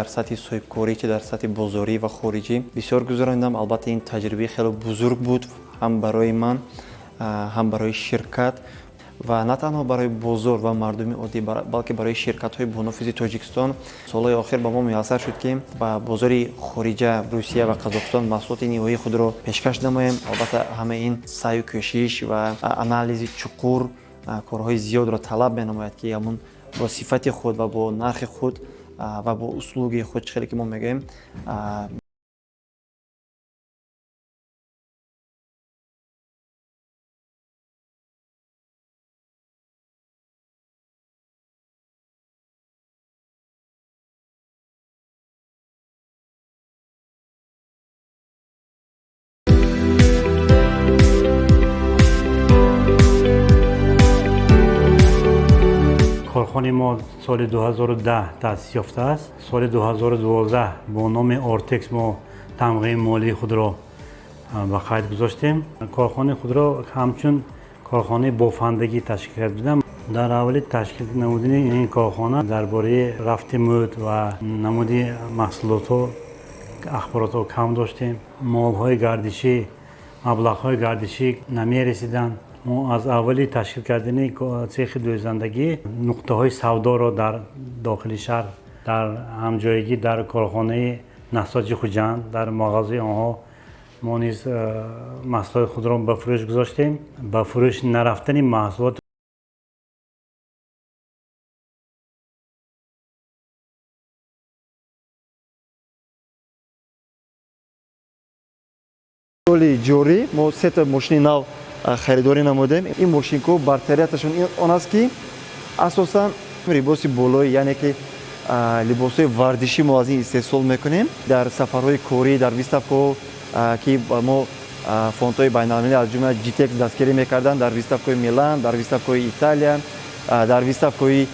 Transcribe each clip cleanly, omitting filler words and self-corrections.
Дар сатҳи соҳибкорӣ, чи дар сатҳи бозорӣ ва хориҷӣ бисёр гузарондам. Албатта, ин таҷрибаи хеле бузург буд ҳам барои ман, ҳам барои ширкат ва на танҳо барои бозор ва мардуми оддӣ, балки барои ширкатҳои бонуфузи Тоҷикистон. Солҳои охир ба мо муяссар шуд, ки ба бозори хориҷа, Русия ва Қазоқистон маҳсулоти ниҳоии худро пешкаш намоем. Албатта, ҳамаи ин саъю кӯшиш ва анализи чуқур, корҳои зиёдро талаб менамояд, ки ҳамун бо сифати худ ва бо нархи худ ва бо услуги худ, чӣ хеле ки мо мегӯем. Корхонаи мо соли 2010 таъсис ёфтааст. Соли 2012 бо номи Ортекс мо тамғаи молии худро ба қайд гузоштем. Корхонаи худро ҳамчун корхонаи бофандагӣ ташкил карда будам. Дар аввали ташкил намудани ин корхона дар бораи рафти мӯд ва намуди маҳсулотҳо ахборотҳо кам доштем. Молҳои гардишӣ, маблағҳои гардишӣ намерасиданд. Мо аз аввали ташкил кардани цехи дӯзандагӣ нуқтаҳои савдоро дар дохили шаҳр, дар ҳамҷоягӣ дар корхонаи Насоҷи Хуҷанд, дар мағозаи онҳо мо низ маҳсулоти худро ба фурӯш гузоштем. Ба фурӯш нарафтани маҳсулот Соли ҷорӣ мо сета мошини нав харидорӣ намудем. Ин мошинко бартарияташон он аст, ки асосан либоси болоӣ, яъне ки либосҳои варзишӣ мо аз ин истеҳсол мекунем. Дар сафарҳои корӣ, дар выставкаҳо, ки ба мо фондҳои байналмилалӣ, аз ҷумла Gitex, дастгирӣ мекарданд, дар выставкаҳои Милан, дар выставкаҳои Италия, дар выставкаҳои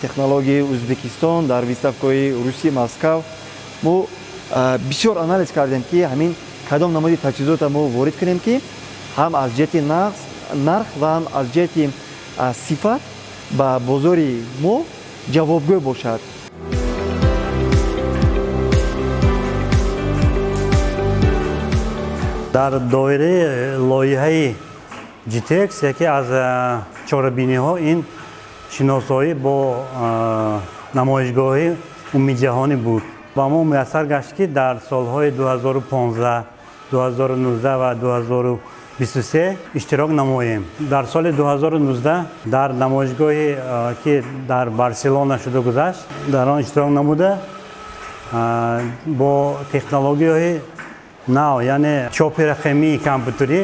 технологияи Ӯзбекистон, дар выставкаҳои Русия, Москав, мо бисёр анализ кардем, ки ҳамин кадом намуди таҷҳизотро мо ворид кунем, ки ҳам аз ҷиҳати нарх ва ҳам аз ҷиҳати сифат ба бозори мо ҷавобгӯ бошад. Дар доираи лоиҳаи Gitex яке аз чорабиниҳо ин шиносоӣ бо намоишгоҳи умумиҷаҳонӣ буд. Ба мо муяссар гашт, ки дар солҳои 2015, 2019 ва 2023 иштирок намоем. Дар соли 2019 дар намоишгоҳе, ки дар Барселона шуда гузашт, дар он иштирок намуда, бо технологияҳои нав, яъне чопи рақамии компютерӣ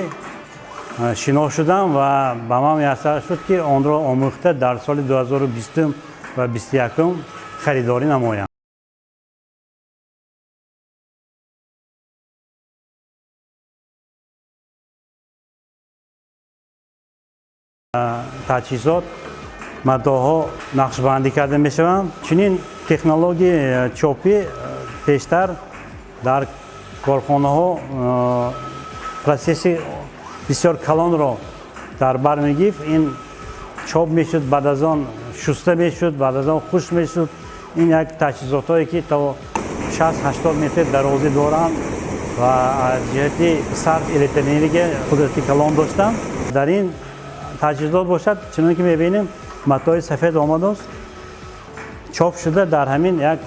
шинос шудам ва ба ман муяссар шуд, ки онро омӯхта, дар соли 2020 ва 21 харидорӣ намоям. Таҷҳизот, матоъҳо нақшбандӣ карда мешаванд. Чунин технологияи чопӣ пештар дар корхонаҳо процесси бисёр калонро дар бар мегирифт. Ин чоп мешуд, баъд аз он шуста мешуд, баъд аз он хушк мешуд. Ин як таҷҳизотҳое, ки то 60-80 метр дарозӣ доранд ва аз ҷиҳати сарф электроэнергия қудрати калон доштанд. Дар ин таҷҳизот бошад, чунон ки мебинем, матои сафед омадааст, чоп шуда, дар ҳамин як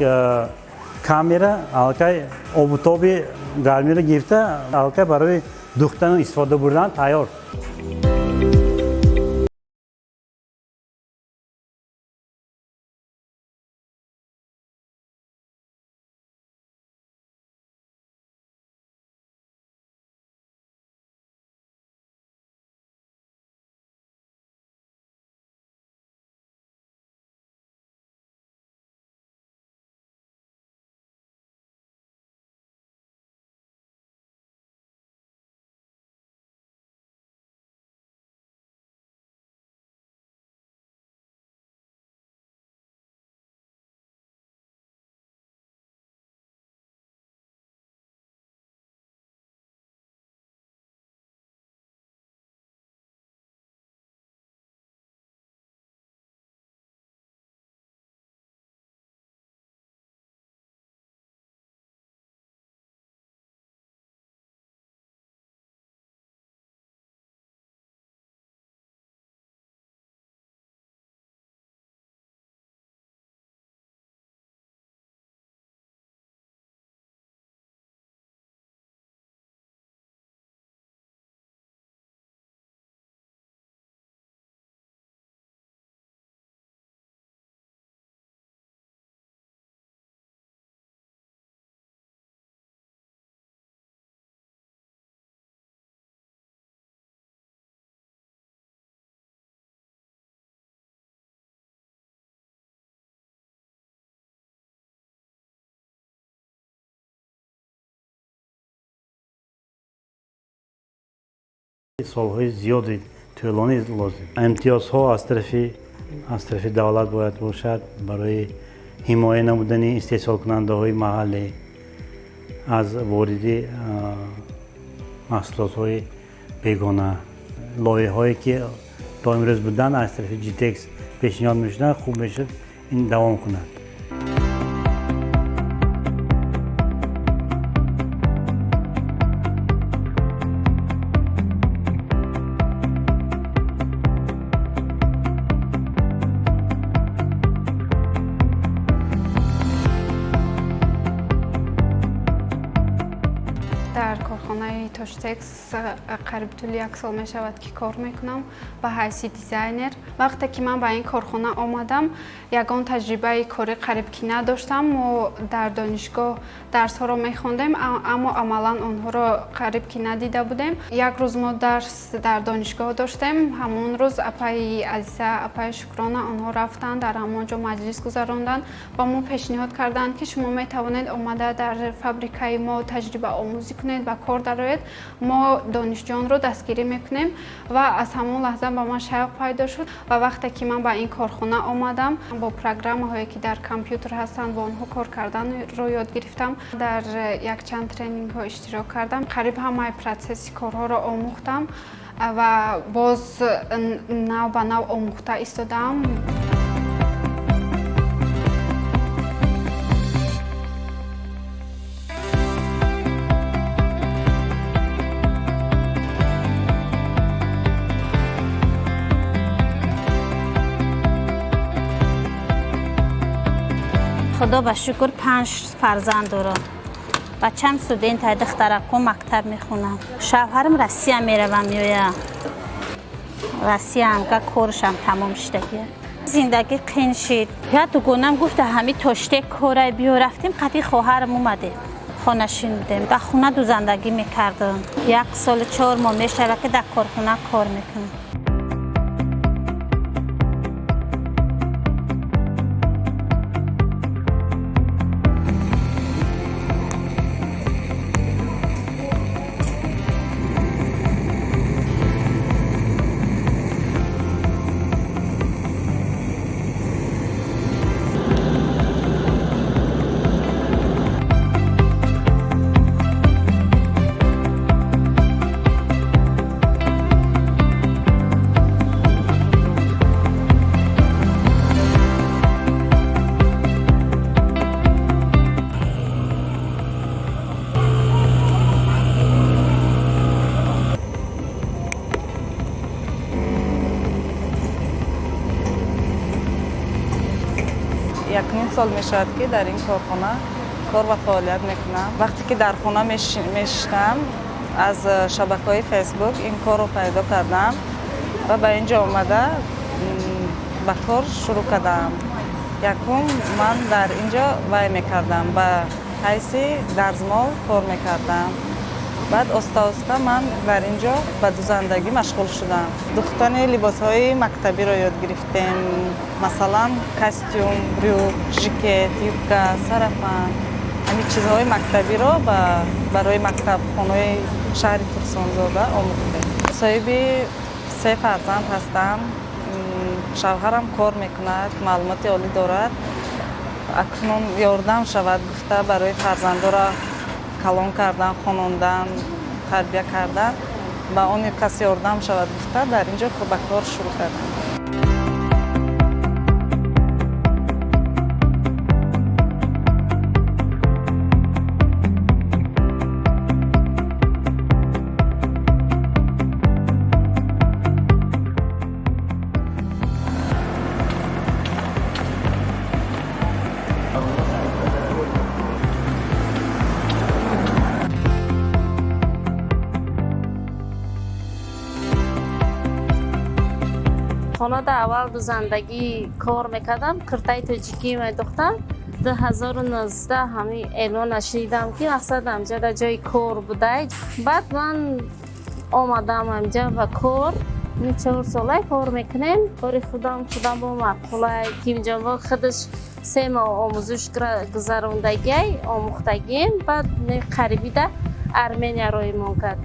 камера аллакай обутоби гармиро гирифта, аллакай барои духтану истифода бурдан тайёр. Солҳои зиёди тӯлонӣ лозим. Имтиёзҳо аз тарафи давлат бояд бошад барои ҳимоя намудани истеҳсолкунандаҳои маҳаллӣ аз вориди маҳсулотҳои бегона. Лоиҳаҳое ки то имрӯз буданд, аз тарафи ГИТЕКС пешниҳод мешуданд, хуб мешуд ин давом кунад. Дар корхонаи Тоштекс қариб тӯли як сол мешавад, ки кор мекунам ба ҳайси дизайнер. Вақте ки ман ба ин корхона омадам, ягон таҷрибаи корӣ қариб ки надоштам. Мо дар донишгоҳ дарсҳоро мехондем, аммо амалан онҳоро қариб ки надида будем. Як рӯз мо дарс дар донишгоҳ доштем. Ҳамон рӯз апаи Азиза, апаи Шукрона, онҳо рафтанд, дар ҳамон ҷо маҷлис гузаронданд ва мо пешниҳод карданд, ки шумо метавонед омада дар фабрикаи мо таҷрибаомӯзӣ кунед, ба кор дароед, мо донишҷӯёнро дастгирӣ мекунем. Ва аз ҳамон лаҳза ба ман шавқ пайдо шуд. Ва вақте ки ман ба ин корхона омадам, бо программаҳое, ки дар компютер ҳастанд, бо онҳо кор карданро ёд гирифтам. Дар якчанд тренингҳо иштирок кардам, қариб ҳамаи процесси корҳоро омӯхтам ва боз нав ба нав омӯхта истодаам. Худо ба шукр, панҷ фарзанд дорам. Бачам студент, духтарако мактаб мехонам. Шавҳарам Россия меравам, меоя. Россия ҳамга коршам тамом шудагия. Зиндагӣ қин шид. Як дугонам гуфта, ҳами Тоштек корай, биё. Рафтем, қати хоҳарам омадем, хонашин будем, дар хона дузандагӣ мекардам. 1 солу 4 моҳ мешавад, ки дар корхона кор мекунам. 1.5 сол мешавад, ки дар ин корхона кор ва фаъолият мекунам. Вақте ки дар хона мешиштам, аз шабакаҳои Фейсбук ин корро пайдо кардам ва ба ин ҷо омада ба кор шурӯъ кардам. Якум ман дар ин ҷо вай мекардам, ба ҳайси дарзмол кор мекардам. Баъд оста оста ман дар ин ҷо ба дузандагӣ машғул шудам. Духтани либосҳои мактабиро ёд гирифтем, масалан, костюм, брюк, жикет, юбка, сарафан, ҳамин чизҳои мактабиро барои мактабхонаи шаҳри Турсунзода омӯхтем. Соҳиби се фарзанд ҳастам. Шавҳарам кор мекунад, маълумоти олӣ дорад. Акнун ёрдам шавад гуфта, барои фарзандоро калон кардан, хонондан, тарбия кардан ба он кас ёрдам шавад гуфта, дар ин ҷо ба кор шурӯъ кардам. Хонада аввал дузандагӣ кор мекардам, куртаи тоҷикӣ медухтам. 2019 ҳамин эълона шунидам, ки мақсад ҳамҷода ҷои кор будай. Баъд ман омадам ҳамҷа ба кор. 4 солай кор мекунем. Кори худам бо маъқулай. Кимҷонбо худаш 3 моҳ омӯзиш гузарондагиай, омӯхтагием. Баъд қарибида Армения роимон кард.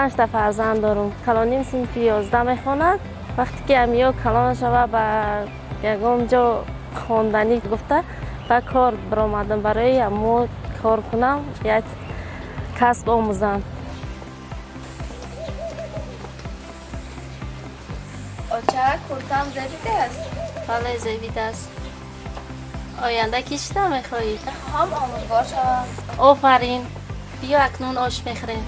Панҷта фарзанд дорам. Калоним синфи 11 мехонад. Вақте ки амиё калон шава, ба ягон ҷо хонданӣ гуфта, ба кор баромадам, барои амо кор кунам, як касб омӯзам. Оча, куртам зебидааст? Бале, зебидааст. Оянда кӣ шуда мехоҳӣ? Мехоҳам омӯзгор шавам. Офарин, биё, акнун ош мехӯрем.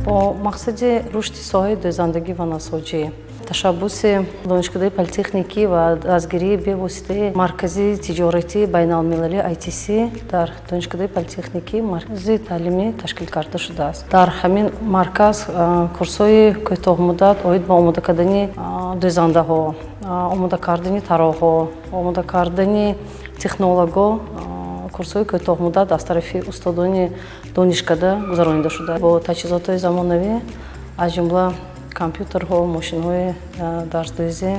Бо мақсади рушди соҳаи дӯзандагӣ ва насоҷӣ, ташаббуси Донишкадаи политехникӣ ва дастгирии бевоситаи Маркази тиҷоратии байналмилалии ITC дар Донишкадаи политехникӣ маркази таълимӣ ташкил карда шудааст. Дар ҳамин марказ курсҳои кӯтоҳмуддат оид ба омода кардани дӯзандаҳо, омода кардани тароҳҳо, омода кардани технологҳо, курсҳои кӯтоҳмуддат аз тарафи устодони донишкада гузаронида шуда, бо таҷҳизотҳои замонавӣ, аз ҷумла компютерҳо, мошинҳои дарсдӯзӣ,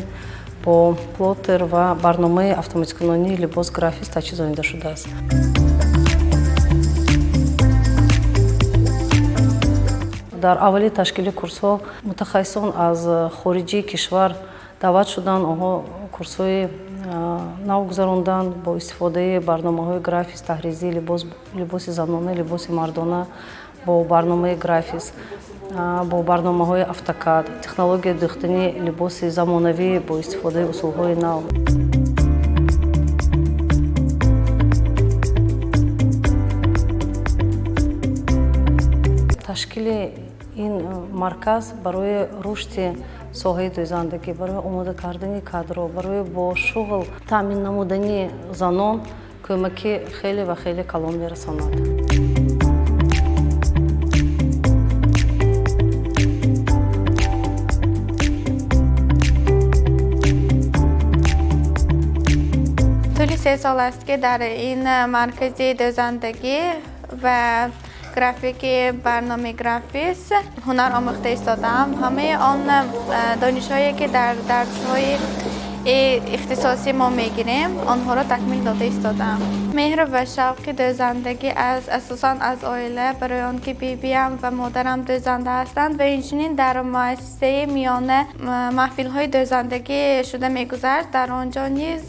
бо плотер ва барномаи автоматикунонии либос Графис таҷҳизонида шудааст. Дар аввали ташкили курсҳо мутахассисон аз хориҷии кишвар даъват шуданд. Онҳо курсҳои нав гузаронданд бо истифодаи барномаҳои Графис, таҳризии либоси занона, либоси мардона бо барномаи Графис, бо барномаҳои Автокад, технологияи дӯхтани либоси замонавӣ бо истифодаи усулҳои нав. Ташкили ин марказ барои рушди соҳаи дӯзандагӣ, барои омода кардани кадрҳо, барои бо шуғл таъмин намудани занон кӯмаки хеле ва хеле калон мерасонад. Тӯли 3 сол аст, ки дар ин маркази дӯзандагӣ ва графики барномаи Графис ҳунар омӯхта истодаам. Ҳамаи он донишҳое, ки дар дарсҳои ихтисосӣ мо мегирем, онҳоро такмил дода истодаам. Меҳру ва шавқи дӯзандагӣ аз асосан аз оила, барои он ки бибиям ва модарам дӯзанда ҳастанд ва инчунин дар муассисаи миёна маҳфилҳои дӯзандагӣ шуда мегузашт, дар он ҷо низ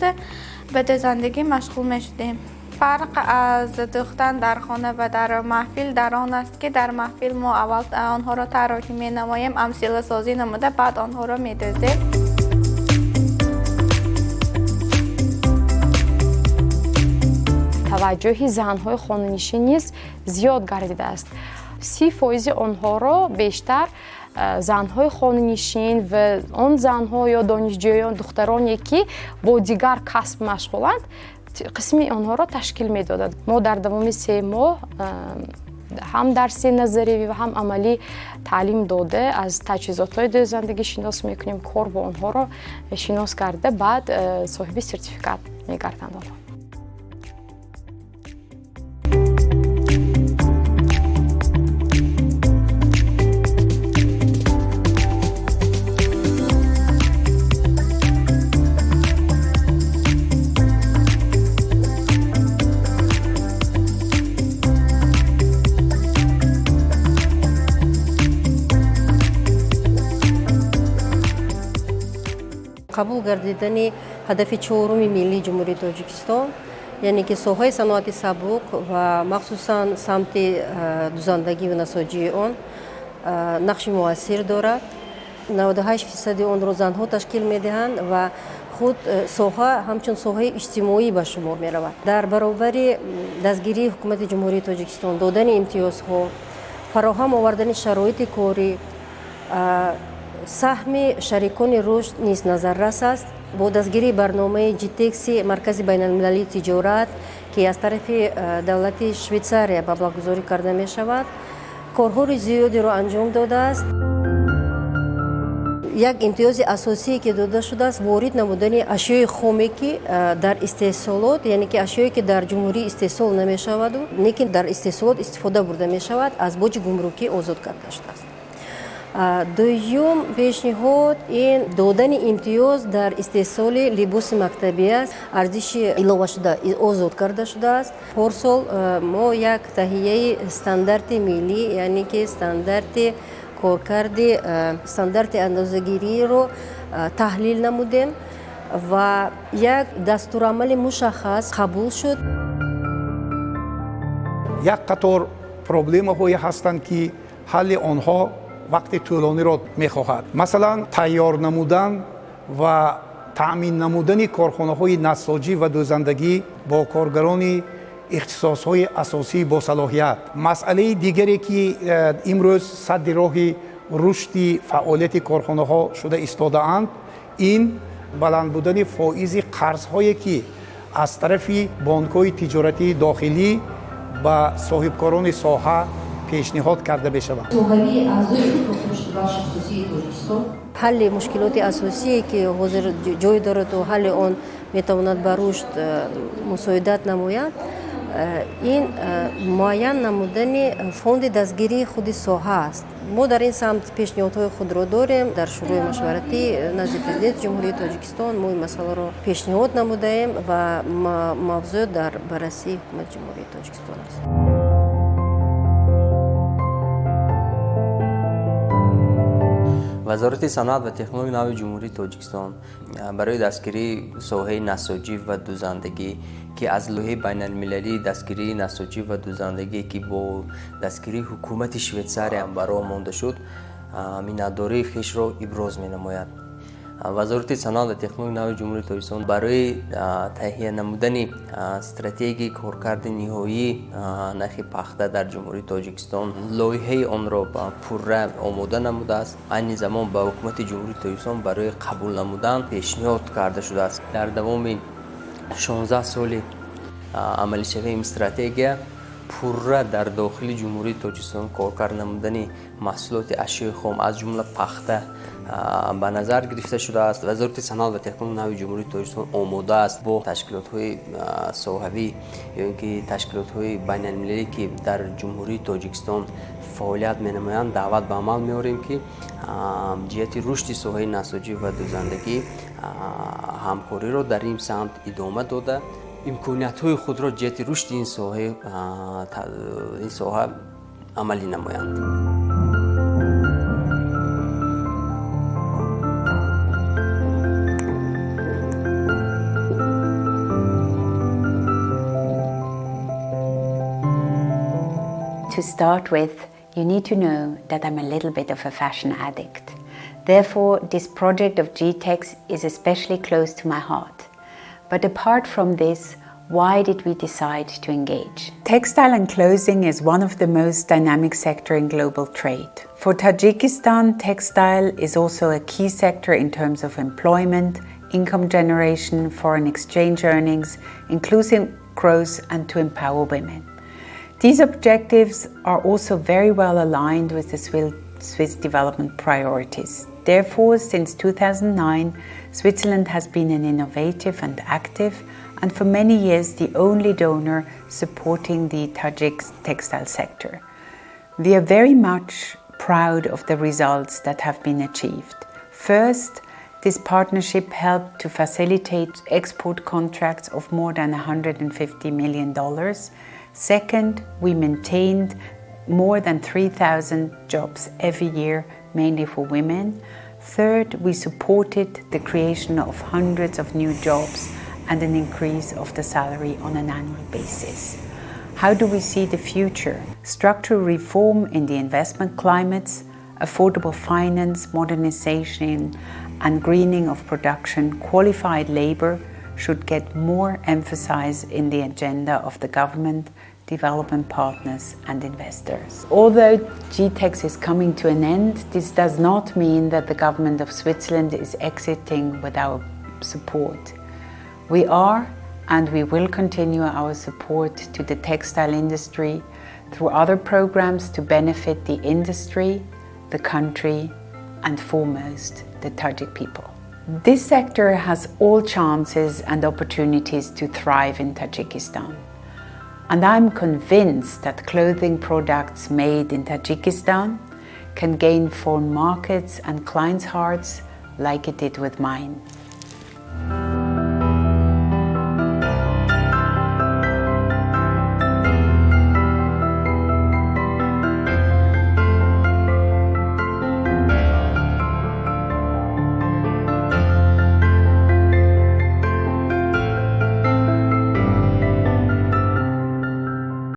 ба дӯзандагӣ машғул мешудем. Фарқ аз дӯхтан дар хона ва дар маҳфил дар он аст, ки дар маҳфил мо аввал онҳоро тарроҳӣ менамоем, амсиласозӣ намуда, баъд онҳоро медӯзем. Таваҷҷӯҳи занҳои хонанишин низ зиёд гардидааст. 30 фоизи онҳоро бештар занҳои хонанишин ва он занҳо ё донишҷӯён, духтароне, ки бо дигар касб машғуланд, қисми онҳоро ташкил медодад. Мо дар давоми 3 моҳ ҳам дарси назариявӣ ва ҳам амалӣ таълим дода, аз таҷҳизотҳои дӯзандагӣ шинос мекунем, кор бо онҳоро шинос карда, баъд соҳиби сертификат мегарданд онҳо. Қабул гардидани ҳадафи чоруми миллии Ҷумҳурии Тоҷикистон, яъне ки соҳаи саноати сабук ва махсусан самти дузандагӣ ва насоҷии он нақши муассир дорад. 98 фисади онро занҳо ташкил медиҳанд ва худ соҳа ҳамчун соҳаи иҷтимоӣ ба шумор меравад. Дар баробари дастгирии Ҳукумати Ҷумҳурии Тоҷикистон, додани имтиёзҳо, фароҳам овардани шароити корӣ, саҳми шарикони рушд низ назаррас аст. Бо дастгирии барномаи ГИТЕКСи Маркази байналмилалии тиҷорат, ки аз тарафи давлати Швейтсария маблағгузорӣ карда мешавад, корҳои зиёдеро анҷом додааст. Як имтиёзи асосие, ки дода шудааст, ворид намудани ашёи хоме, ки дар истеҳсолот, яъне ки ашёе, ки дар ҷумҳурӣ истеҳсол намешаваду лекин дар истеҳсолот истифода бурда мешавад, аз боҷи гумрукӣ озод карда шудааст. Дуюм пешниҳод ин додани имтиёз дар истеҳсоли либоси мактабӣ аст, арзиши иловашуда озод карда шудааст. Порсол мо як таҳияи стандарти миллӣ, яъне ки стандарти коркарди, стандарти андозагириро таҳлил намудем ва як дастурамали мушаххас қабул шуд. Як қатор проблемаҳое ҳастанд, ки ҳалли онҳо вақти тӯлониро мехоҳад. Масалан, тайёр намудан ва таъмин намудани корхонаҳои нассоҷӣ ва дӯзандагӣ бо коргарони ихтисосҳои асосии босалоҳият. Масъалаи дигаре, ки имрӯз садди роҳи рушди фаъолияти корхонаҳо шуда истодаанд, ин баланд будани фоизи қарзҳое, ки аз тарафи бонкҳои тиҷоратии дохилӣ ба соҳибкорони соҳа пешниҳод карда мешаванд. Ҳалли мушкилоти асосие, ки ҳозир ҷой дораду ҳалли он метавонад ба рушд мусоидат намояд, ин муайян намудани фонди дастгирии худи соҳа аст. Мо дар ин самт пешниҳодҳои худро дорем. Дар Шӯрои машваратӣ назди Президенти Ҷумҳурии Тоҷикистон мо ин масъаларо пешниҳод намудаем ва мавзӯъ дар баррасии Ҳукумати Ҷумҳурии Тоҷикистон аст. Вазорати саноат ва технологияи нави Ҷумҳурии Тоҷикистон барои дастгирии соҳаи насоҷӣ ва дӯзандагӣ, ки аз лоиҳаи байналмилалии дастгирии насоҷӣ ва дӯзандагӣ, ки бо дастгирии ҳукумати Швейтсария ба роҳ монда шуд, миннатдории хешро иброз менамояд. Вазорати саноат ва технологияи нави Ҷумҳурии Тоҷикистон барои таҳия намудани стратегияи коркарди ниҳоии нахи пахта дар Ҷумҳурии Тоҷикистон лоиҳаи онро пурра омода намудааст. Айни замон ба Ҳукумати Ҷумҳурии Тоҷикистон барои қабул намудан пешниҳод карда шудааст. Дар давоми 16 соли амалишавии ин стратегия пурра дар дохили Ҷумҳурии Тоҷикистон коркард намудани маҳсулоти ашёи хом, аз ҷумла пахта, ба назар гирифта шудааст. Вазорати саноат ва технологияи нави Ҷумҳурии Тоҷикистон омода аст бо ташкилотҳои соҳавӣ ё ин ки ташкилотҳои байналмилалӣ, ки дар Ҷумҳурии Тоҷикистон фаъолият менамоянд, даъват ба амал меорем, ки ҷиҳати рушди соҳаи насоҷӣ ва дӯзандагӣ ҳамкориро дар ин самт идома дода, имкониятҳои худро ҷиҳати рушди ин соҳа амалӣ намоянд. To start with, you need to know that I'm a little bit of a fashion addict. Therefore, this project of GTEX is especially close to my heart. But apart from this, why did we decide to engage? Textile and clothing is one of the most dynamic sector in global trade. For Tajikistan, textile is also a key sector in terms of employment, income generation, foreign exchange earnings, inclusive growth and to empower women. These objectives are also very well aligned with the Swiss development priorities. Therefore, since 2009, Switzerland has been an innovative and active, and for many years the only donor supporting the Tajik textile sector. We are very much proud of the results that have been achieved. First, this partnership helped to facilitate export contracts of more than $150 million. Second, we maintained more than 3,000 jobs every year, mainly for women. Third, we supported the creation of hundreds of new jobs and an increase of the salary on an annual basis. How do we see the future? Structural reform in the investment climates, affordable finance, modernization, and greening of production, qualified labor should get more emphasis in the agenda of the government, development partners, and investors. Although GTEX is coming to an end, this does not mean that the government of Switzerland is exiting without support. We are and we will continue our support to the textile industry through other programs to benefit the industry, the country, and foremost, the Tajik people. This sector has all chances and opportunities to thrive in Tajikistan. And I'm convinced that clothing products made in Tajikistan can gain foreign markets and clients' hearts like it did with mine.